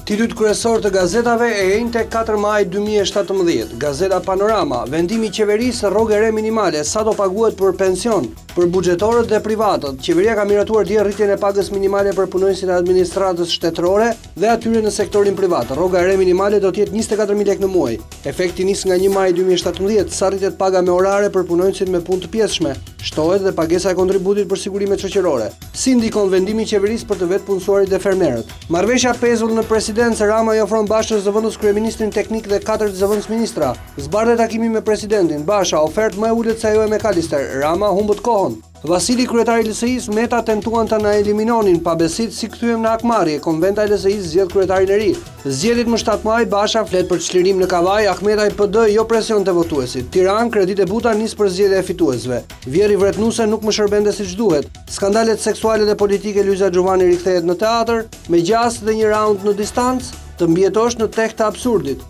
Titujt kryesorë të gazetave e enjte 4 maj 2017, Gazeta Panorama, vendimi i qeverisë rrogë e re minimale, sa do paguhet për pension, për buxhetorët dhe privatët. Qeveria ka miratuar dje rritjen e pagës minimale për punonjësit e administratës shtetërore dhe atyre në sektorin privat. Rroga e re minimale do të jetë 24.000 lekë në muaj. Efekti nis nga 1 maji 2017, sa rritet paga me orare për punonjësit me punë të pjesshme, shtohet dhe pagesa e kontributit për sigurimet shoqërore. Si ndikon vendimi i qeverisë për të vetëpunësuarit dhe fermerët? Marrëveshja pezull në presidencë, Rama i ofron Bashës zëvendës kryeministrin teknik dhe katër zëvendësministra. Zbardhet takimi me presidentin, Basha, ofertë më e ulët se ajo e McAllister, Rama humbët kohën. Vasili kryetar i LSI-së, Meta tentuan të na eliminonin, pabesitë s'i kthyem në hakmarrje, Konventa e LSI-së zgjedh kryetarin e ri. Zgjedhjet më 7 maj, Basha flet për çlirim në Kavajë, Ahmetaj PD jo presion te votuesit. Tiranë, kreditë e buta nis përzgjedhja e fituesve. Vjehrri vret nusen nuk më shërbente siç duhet. Skandalet seksuale dhe politike Luiza Xhuvani rikthehet në teatër, me gjasë dhe një raund në distancë, të mbijetosh në teh të absurdit.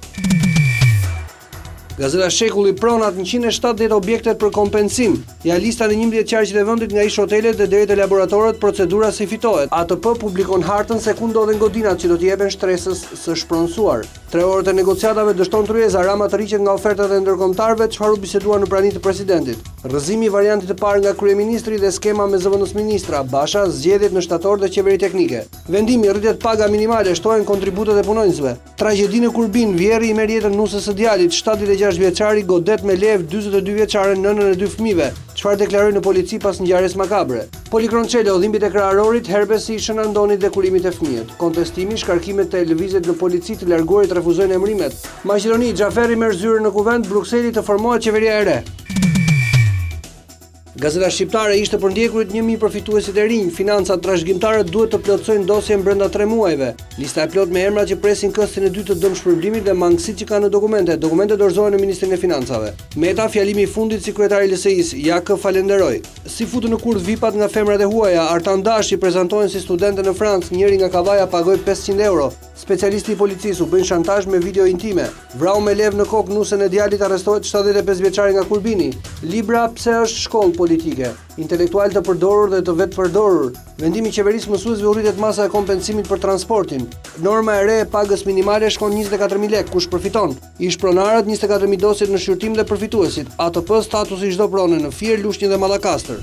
Gazeta Shekulli pronat 170 objektet për kompensim. Ja lista në 11 qarqet e vendit nga ish hotelet dhe deri te laboratorët, procedura si fitohet. ATP publikon hartën se ku ndodhen godinat që do t'i jepen shtresës së shpronësuar. Tre orët e negociatave dështon tryeza, Rama tërhiqet nga ofertat e ndërkombëtarëve, çfarë u bisedua në prani të presidentit. Rrëzimi i variantit të parë nga kryeministri dhe skema me zëvendësministra, Basha, zgjedhjet në shtator dhe qeveri teknike. Vendimi rritet paga minimale, shtohen kontributet e punonjësve. Tragjedi në Kurbin, vjehrri i merr jetën nuses së djalit, 76 vjeçari godet me levë 42 vjeçaren nënën e dy fëmijëve. Çfarë deklaroi në polici pas ngjarjes makabre? Polikron Çelo, dhimbjet e kraharorit, herpesi i Shën Andonit dhe kurimi te fëmijët. Kontestimi, shkarkimet te lëvizjet në polici, të larguarit refuzojnë emërimet. Maqedoni, Xhaferri merr zyrën në Kuvend, Brukseli të formohet qeveria e re. Gazeta Shqiptare ish të përndjekurit 1000 përfituesit e rinj, financat trashëgimtarët duhet të plotësojnë dosjen brenda 3 muajve. Lista e plotë me emrat që presin këstin e dytë të dëmshpërblimit dhe mangësitë që kanë në dokumente. Dokumentet dorëzohen në Ministrinë e Financave. Meta, fjalimi i fundit si kryetar i LSI-së, ja kë falenderoj. Si futën në kurth vipat nga femrat e huaja, Artan Dashi prezantohen si studente në Francë, njëri nga Kavaja pagoi 500 euro. Specialisti i policisë u bëjnë shantazh me video intime. Vrau me levë në kokë nusen e djalit arrestohet 75 vjeçari nga Kurbini. Libra pse është shkollë politike. Intelektualë të përdorur dhe të vetëpërdorur. Vendimi i qeverisë mësuesve u rritet masa e kompensimit për transportin. Norma e re e pagës minimale shkon 24000 lekë, kush përfiton? Ish pronarët 24000 dosjet në shqyrtim dhe përfituesit. ATP statusi i çdo prone në Fier, Lushnjë dhe Mallakastër.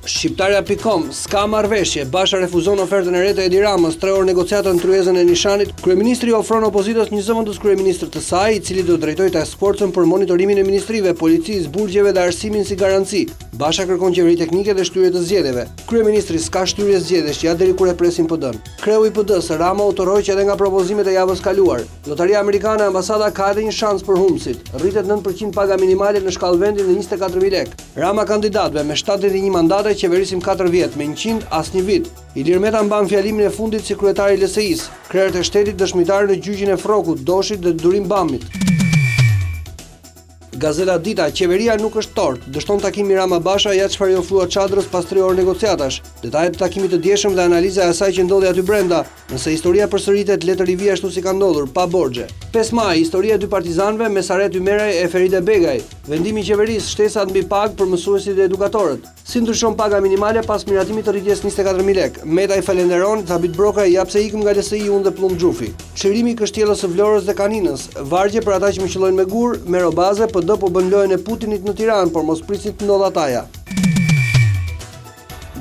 Shqiptarja.com, s'ka marrëveshje, Basha refuzon ofertën e re të Edi Ramës, tre orë negociata në tryezën e Nishanit, Kryeministri i ofron opozitës një zëvendës kryeministër të saj, i cili do drejtojë task forcën për monitorimin e ministrive, policisë, burgjeve dhe arsimin si garanci. Basha kërkon qeveri teknike dhe shtyrje të zgjedhjeve. Kryeministri s'ka shtyrje zgjedhjesh, ja deri kur e presim PD-n. Kreu i PD-së, Rama u tërhoq edhe nga propozimet e javës kaluar. Lotaria amerikane, ambasada ka edhe një shans për humbësit. Rritet 9% paga minimale në shkallë vendi në 24000 lekë. Rama kandidatëve me 71 mandate qeverisim 4 vjet, me 100 asnjë vit. Ilir Meta mban fjalimin e fundit si kryetar i LSI-së. Krerët e shtetit dëshmitarë në gjyqin e Frrokut, Doshit dhe Durim Bamit. Gazeta Dita, qeveria nuk është tortë. Dështon takimi Rama Basha, ja çfarë i ofrua çadrës pas 3 orë negociatash. Detajet e takimit të djeshëm dhe analiza e asaj që ndodhi aty brenda. Nëse historia përsëritet, le të rivijë ashtu si ka ndodhur, pa borxhe. 5 maj, historia e dy partizanëve, Mesaret Ymeraj e Feride Begaj. Vendimi i qeverisë, shtesat mbi pagë për mësuesit dhe edukatorët. Si ndryshon paga minimale pas miratimit të rritjes 24000 lekë? Meta i falenderon, Sabit Brokaj, ja pse ikëm nga LSI unë dhe Pëllumb Xhufi. Çlirimi i kështjellës së Vlorës dhe Kaninës. Vargje për ata që më qëllojnë me gurë, Mero Baze, PD po bën lojën e Putinit në Tiranë, por mos prisni të ndodhë hataja.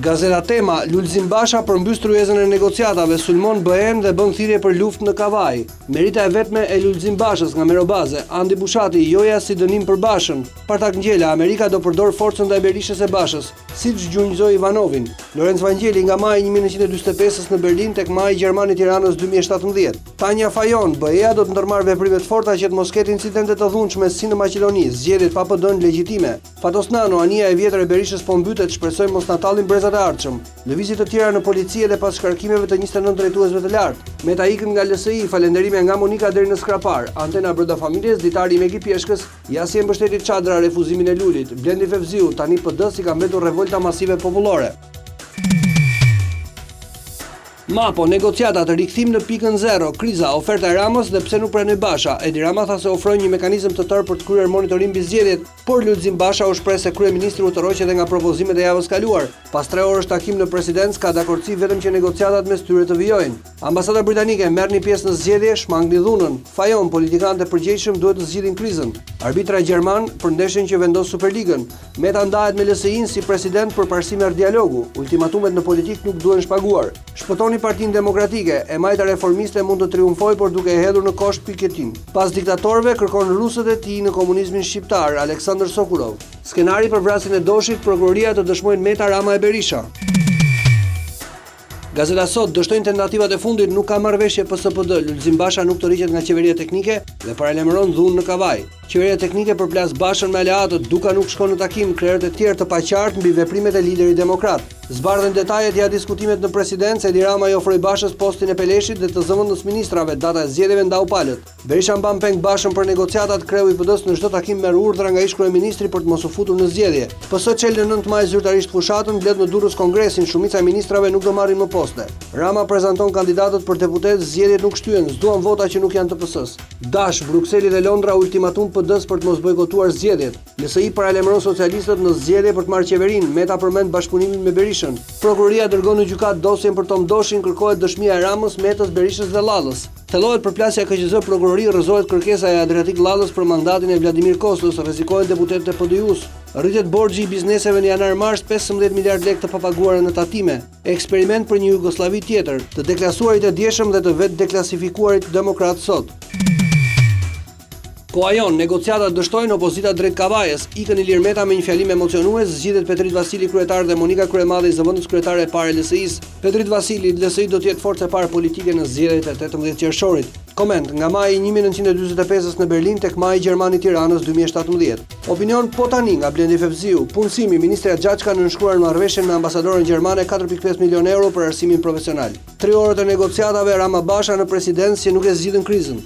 Gazeta Tema, Lulzim Basha përmbys tryezën e negociatave, sulmon BE-n dhe bën thirrje për luftë në Kavajë. Merita e vetme e Lulzim Bashës nga Mero Baze, Andi Bushati, joja si dënim për Bashën. Spartak Ngjela, Amerika do përdorë forcën ndaj Berishës e Bashës, siç gjunjëzoi Ivanovin. Lorenc Vangjeli nga maji 1945-ës në Berlin tek maji gjerman i Tiranës 2017. Tanja Fajon, BE-ja do të ndërmarrë veprime të forta që të mos ketë incidente të dhunshme si në Maqedoni, zgjedhjet pa PD-n legjitime. Fatos Nano, anija e vjetër e Berishës po mbytet, shpresojmë mos na tallin brezat e ardhshëm. Lëvizje të tjera në polici edhe pas shkarkimeve të 29 drejtuesve të lartë. Meta ikën nga LSI, falenderime nga Monika deri në Skrapar. Antena brenda familjes, ditari i Megi Pjeshkës, ja si e mbështeti Çadra refuzimin e Lulit. Blendi Fevziu, tani PD-së i ka mbetur revolta masive popullore. Mapo, negociatat, rikthim në pikën zero, kriza, oferta e Ramës dhe pse nuk pranoi Basha. Edi Rama tha se ofroi një mekanizëm të tërë për të kryer monitorim mbi zgjedhjet, por Lulzim Basha u shpreh se kryeministri u tërhoq edhe nga propozimet e javës kaluar. Pas tre orësh takim në presidencë ka dakordësi vetëm që negociatat mes tyre të vijojnë. Ambasada britanike, merrni pjesë në zgjedhje, shmangni dhunën. Fajon, politikanët e përgjegjshëm duhet të zgjidhin krizën. Arbitra gjerman për ndeshjen që vendos Superligën. Meta ndahet me LSI-në si president përparësi merr dialogu. Ultimatumet në politikë nuk duhen shpaguar. Shpëtoni Partinë Demokratike, e majta reformiste mund të triumfojë por duke e hedhur në kosh Piketty-n. Pas diktatorëve kërkon rusët e tij në komunizmin shqiptar, Aleksandër Sokurov. Skenari për vrasjen e Doshit, prokuroria të dëshmojnë Meta, Rama e Berisha. Gazeta Sot, dështojnë tentativat e fundit, nuk ka marrëveshje PS-PD, Lulzim Basha nuk tërhiqet nga qeveria teknike dhe paralajmëron dhunë në Kavajë. Qeveria teknike përplas Bashën me aleatët, Duka nuk shkon në takim, krerët e tjerë të paqartë mbi veprimet e liderit demokrat. Zbardhen detajet, ja diskutimet në presidencë, Edi Rama i ofroi Bashës postin e Peleshit dhe të zëvendësministrave, data e zgjedhjeve ndau palët. Berisha mban peng Bashën për negociatat, kreu i PD-së në çdo takim merr urdhra nga ish-kryeministri për të mos u futur në zgjedhje. PS çel në 9 maj zyrtarisht fushatën, mbledh në Durrës kongresin, shumica e ministrave nuk do marrin më poste. Rama prezanton kandidatët për deputetë, zgjedhjet nuk shtyhen, s'duam vota që nuk janë të PS-së. Dash, Brukseli dhe Londra ultimatum PD-së për të mos bojkotuar zgjedhjet. LSI paralajmëron socialistët në zgjedhje për të marrë qeverinë, Meta përmend bashkëpunimin me Berishën. Prokuroria dërgon në gjykatë dosjen për Tom Doshin, kërkohet dëshmia e Ramës, Metës, Berishës dhe Llallës. Thellohet përplasja KQZ Prokurori, rrëzohet kërkesa e Adriatik Llallës për mandatin e Vladimir Kostës, rrezikohen deputetët e PDIU-së. Rritet borxhi i bizneseve në janar-mars 15 miliardë lekë të papaguara në tatime. Eksperiment për një Jugosllavi tjetër, të deklasuarit e djeshëm dhe të vetëdeklasifikuarit demokratë sot. Koha jonë, negociatat dështojnë, opozita drejt Kavajës, ikën Ilir Meta me një fjalim emocionues, zgjidhet Petrit Vasili kryetar dhe Monika Kryemadhi zëvendës kryetare e parë e LSI-së. Petrit Vasili, LSI do të jetë forcë e parë politike në zgjedhjet e 18 qershorit. Koment, nga maji 1945-ës në Berlin tek maji gjerman i Tiranës 2017. Opinion po tani nga Blendi Fevziu. Punësimi, ministrja Xhaçka nënshkruan marrëveshjen me ambasadoren gjermane 4.5 milionë euro për arsimin profesional. Tri orët e negociatave Rama-Basha në presidencë që nuk e zgjidhën krizën.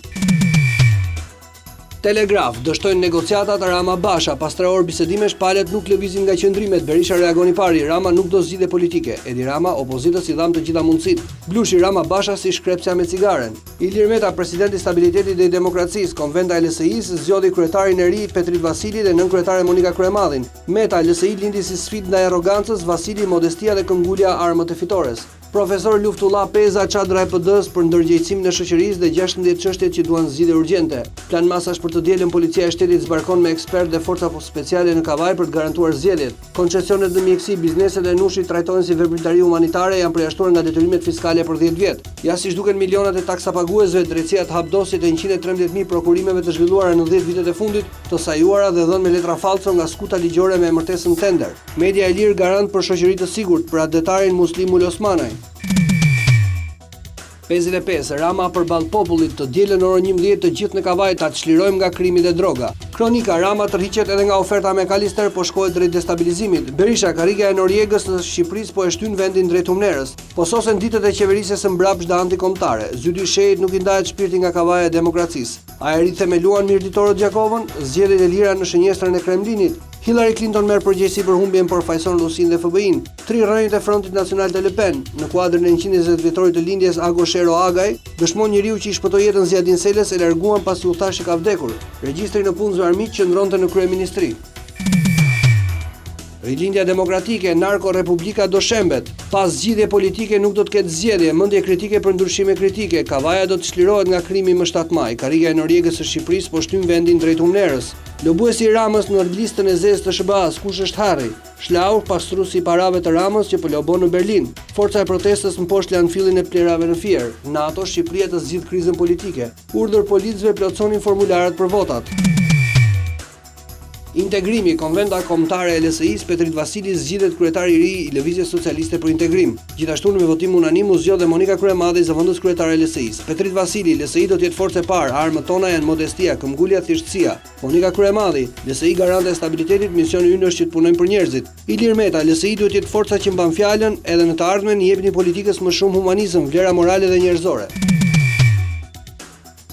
Telegraf, dështojnë negociatat Rama-Basha, pas tre orë bisedimesh palët nuk lëvizin nga qëndrimet, Berisha reagon i pari, Rama nuk do zgjidhje politike, Edi Rama, opozitës i dhamë të gjitha mundësitë, Blushi Rama-Basha si shkrepsja me cigaren. Ilir Meta, president i stabilitetit dhe i demokracisë, konventa e LSI-së zgjodhi kryetarin e ri Petrit Vasili dhe nënkryetare Monika Kryemadhin. Meta, LSI lindi si sfidë ndaj arrogancës, Vasili, modestia dhe këmbëngulja armët e fitores. Profesor Luftulla Peza, çadra e PD-së për ndërgjegjësimin e shoqërisë dhe 16 çështjet që duan zgjidhje urgjente. Plan masash për të dielën Policia e Shtetit zbarkon me ekspertë dhe forca speciale në Kavajë për të garantuar zgjedhjet. Koncesionet në mjekësi, bizneset e Nushit trajtohen si veprimtari humanitare, janë përjashtuar nga detyrimet fiskale për 10 vjet. Ja si zhduken milionat e taksapaguesve, drejtësia të hapë dosjet e 113.000 prokurimeve të zhvilluara në 10 vitet e fundit, të sajuara dhe dhënë me letra fallco nga skuta ligjore me emërtesën tender. Media e lirë garant për shoqëri të sigurt, për atdhetarin Muslim Mulosmanaj. 55, Rama përballë popullit, të dielën në orën 11 të gjithë në Kavajë ta çlirojmë nga krimi dhe droga. Kronika, Rama tërhiqet edhe nga oferta McAllister, po shkohet drejt destabilizimit. Berisha, karrigia e Noriegës në Shqipërisë po e shtyn vendin drejt humnerës. Po sosen ditët e qeverisjes së mbrapshtë dhe antikombëtare. Zyhdi Shehit nuk i ndahet shpirti nga Kavaja e demokracisë. A e rithemeluan mirditorët Gjakovën? Zgjedhjet e lira në shënjestrën e Kremlinit. Hillary Clinton merr përgjegjësi për humbjen, por fajëson Rusinë dhe FBI-n. Tri rrënjët e Frontit Nacional të Le Pen, në kuadrin e 120 vjetorit të lindjes Ago Shero Agaj, dëshmon njeriu që i shpëtoi jetën Ziadin Selës e larguan pasi u tha që ka vdekur. Regjistri i nëpunësve armiq qëndronte në kryeministri. Rilindja Demokratike, Narko Republika do shembet. Pa zgjidhje politike nuk do të ketë zgjedhje, mendje kritike për ndryshime kritike, Kavaja do të çlirohet nga krimi më 7 maj, karrigia e Noriegës së Shqipërisë po shtyn vendin drejt humnerës. Lobuesi i Ramës në listën e zezë të SHBA-së, kush është Harry? Shlau, pastruesi i parave të Ramës që po lobon në Berlin. Forca e protestës mposht landfillin e plehrave në Fier. NATO, Shqipëria të zgjidhë krizën politike. Urdhër policëve plotësonin formularët për votat. Integrimi, Konventa Kombëtare e LSI-së, Petrit Vasili zgjidhet kryetar i ri i Lëvizjes Socialiste për Integrim. Gjithashtu në me votim unanim u zgjodh dhe Monika Kryemadhi zëvendës kryetare e LSI-së. Petrit Vasili, LSI do të jetë forcë e parë, armët tona janë modestia, këmbgulja, thjeshtësia. Monika Kryemadhi, LSI garante e stabilitetit, misioni ynë është që të punojmë për njerëzit. Ilir Meta, LSI duhet të jetë forca që mban fjalën, edhe në të ardhmen jepni politikës më shumë humanizëm, vlera morale dhe njerëzore.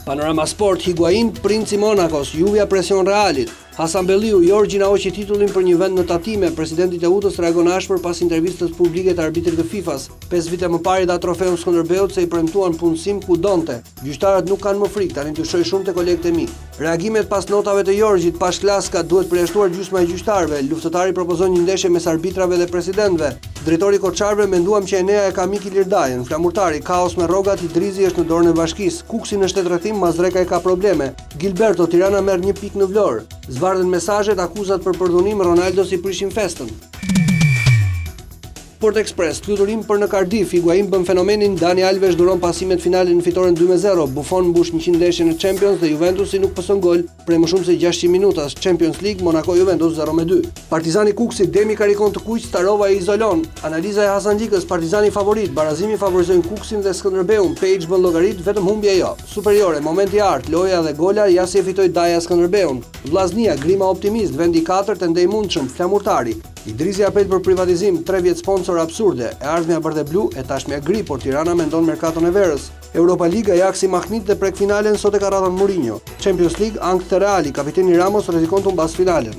Panorama Sport, Higuain, Princi i Monakos, Juvja presion Realit. Hasanbelliu, Jorgji na hoqi titullin për një vend në tatime, presidenti i Teutës reagon ashpër pas intervistës publike të arbitrit të FIFA-s. 5 vite më parë i dha trofeun Skënderbeut se i premtuan punësim ku donte. Gjyqtarët nuk kanë më frikë, tani dyshoj shumë te kolegët e mi. Reagimet pas notave të Jorgjit, Pashk Laska, duhet përjashtuar gjysma e gjyqtarëve, Luftëtari propozon një ndeshje mes arbitrave dhe presidentëve, drejtori i Korçarëve, menduam që Enea e ka mik Ilir Dajën, Flamurtari, kaos me rrogat, Idrizi është në dorën e bashkisë, Kukësi në shtetrrethim, Mazrekaj ka probleme, Gilberto, Tirana merr një pikë në Vlorë, zbardhen mesazhet, akuzat për përdhunim, Ronaldos i prishin festën. Sport Ekspres, fluturim për në Cardiff, Higuain bën fenomenin, Dani Alves dhuron pasimet finale në fitoren 2-0, Buffon mbush 100 ndeshje në Champions dhe Juventusi nuk pëson gol prej më shumë se 600 minutash, Champions League, Monaco Juventus 0-2. Partizani Kukësi, Demi karikon të kuq, Starova e izolon. Analiza e Hasan Likës, Partizani favorit, barazimi favorizojnë Kukësin dhe Skënderbeun, Pejic bën llogarit, vetëm humbje jo. Superiore, momenti i artë, loja dhe gola, ja si e fitoi Daja Skënderbeun. Vllaznia, Grima optimist, vendi i katërt ende i mundshëm, Flamurtari. Idrizi apel për privatizim, 3 vjet sponsor absurde, e ardhmja bardheblu, e tashmja gri, por Tirana mendon merkaton e verës. Europa League, Ajaxi mahnit dhe prek finalen, sot e ka radhën Mourinho. Champions League, ankth te Reali, kapiteni Ramos rrezikon të humbasë finalen.